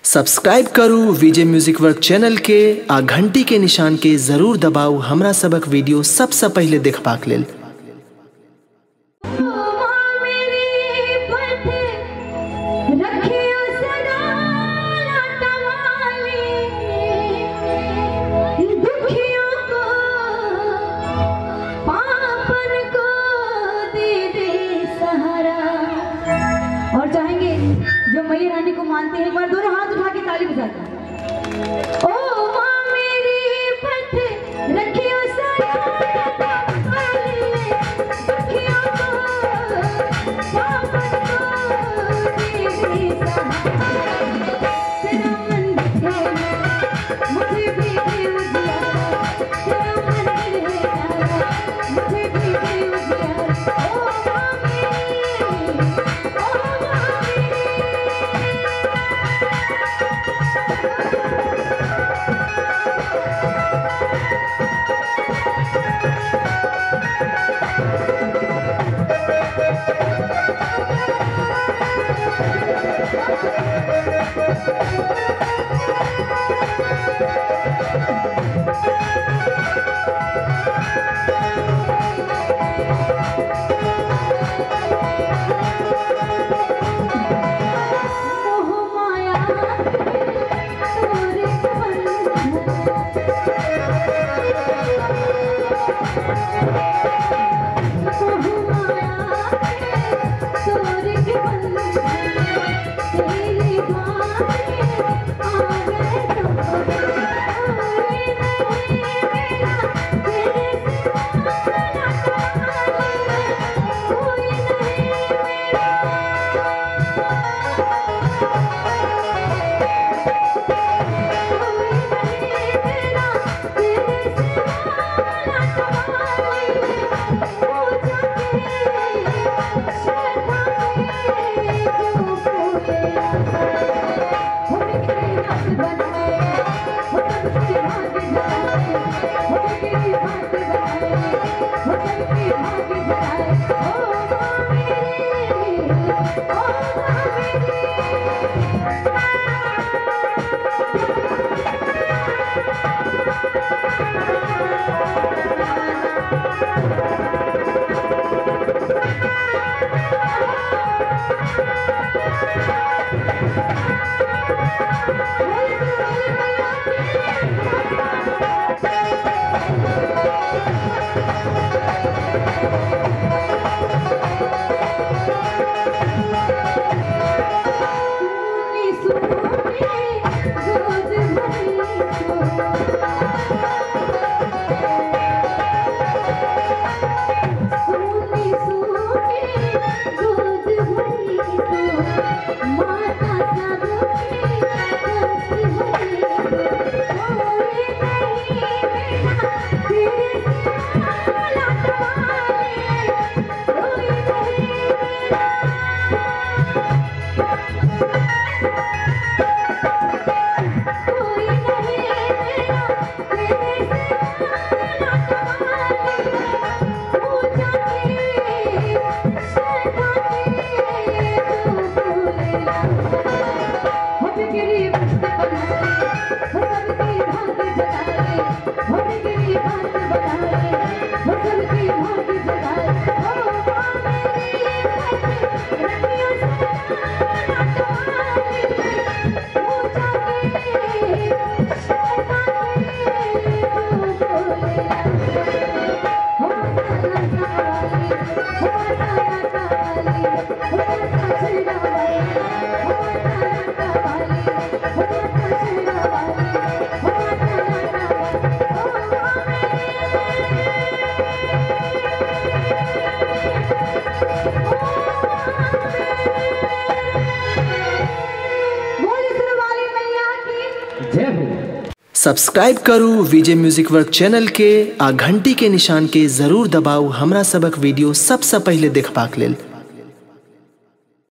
Subscribe करू विजय music work channel के आ घंटी के निशान के जरूर दबाऊ हमरा सबक वीडियो सबसे पहले देखबाक लेल। और चाहेंगे जो मैया रानी को मानते हैं एक बार दोनों हाथ उठा के ताली बजाते हैं। ओ माँ मेरी पथ रखियो सदा दुखियों को पापन को दे दे सहारा। तेरा मंदिर है मुझे भी दे उजियारा, तेरा मंदिर है प्यारा मुझे भी दे उजियारा। ओ माँ मेरी, ओ माँ मेरी। मोह माया तोरे बंधन, मोह माया तोरे बंधन, तेरे द्वारे आवे तो कोई नहीं मेरा, तेरे सिवा कोई नहीं मेरा। कोई नहीं मेरा तेरे सिवा पूजा के श्रद्धा के जो कोई हो मेरी बात बनाए, हो सबकी भाग्य जगाए, हो मेरी बात बनाए, हो सबकी भाग्य जगाए। ओ माँ मेरी, ओ माँ मेरी। सुनी सुनी गोद भरी तो, सुनी सुनी गोद भरी तो, माता सबके कष्ट हरी तो। कोई नहीं मेरा तेरे सिवा लौटवाले, कोई नहीं मेरा, कोई नहीं मेरा तेरे सिवा लौटवाले। पूजा के श्रद्धा के जो फूल हो बिगड़ी मस्त बनाए, हो सबकी भाग्य जगाए, हो बिगड़ी बात बनाए, हो सबकी भाग्य जगाए। ओ माँ मेरी पथ रखियो सदा लौटवाले, पूजा के श्रद्धा के जो फूल हो माता वाली, हो माता वाली, हो माता शेरा वाली, हो माता वाली, हो माता शेरा वाली, हो माता वाली। ओ माँ मेरी, ओ माँ मेरी। बोल वाली मैया की जय हो। सब्सक्राइब करू विजय म्यूजिक वर्क चैनल के आ घंटी के निशान के जरूर दबाऊ हमरा सबक वीडियो सबसे पहले देखबाक लेल।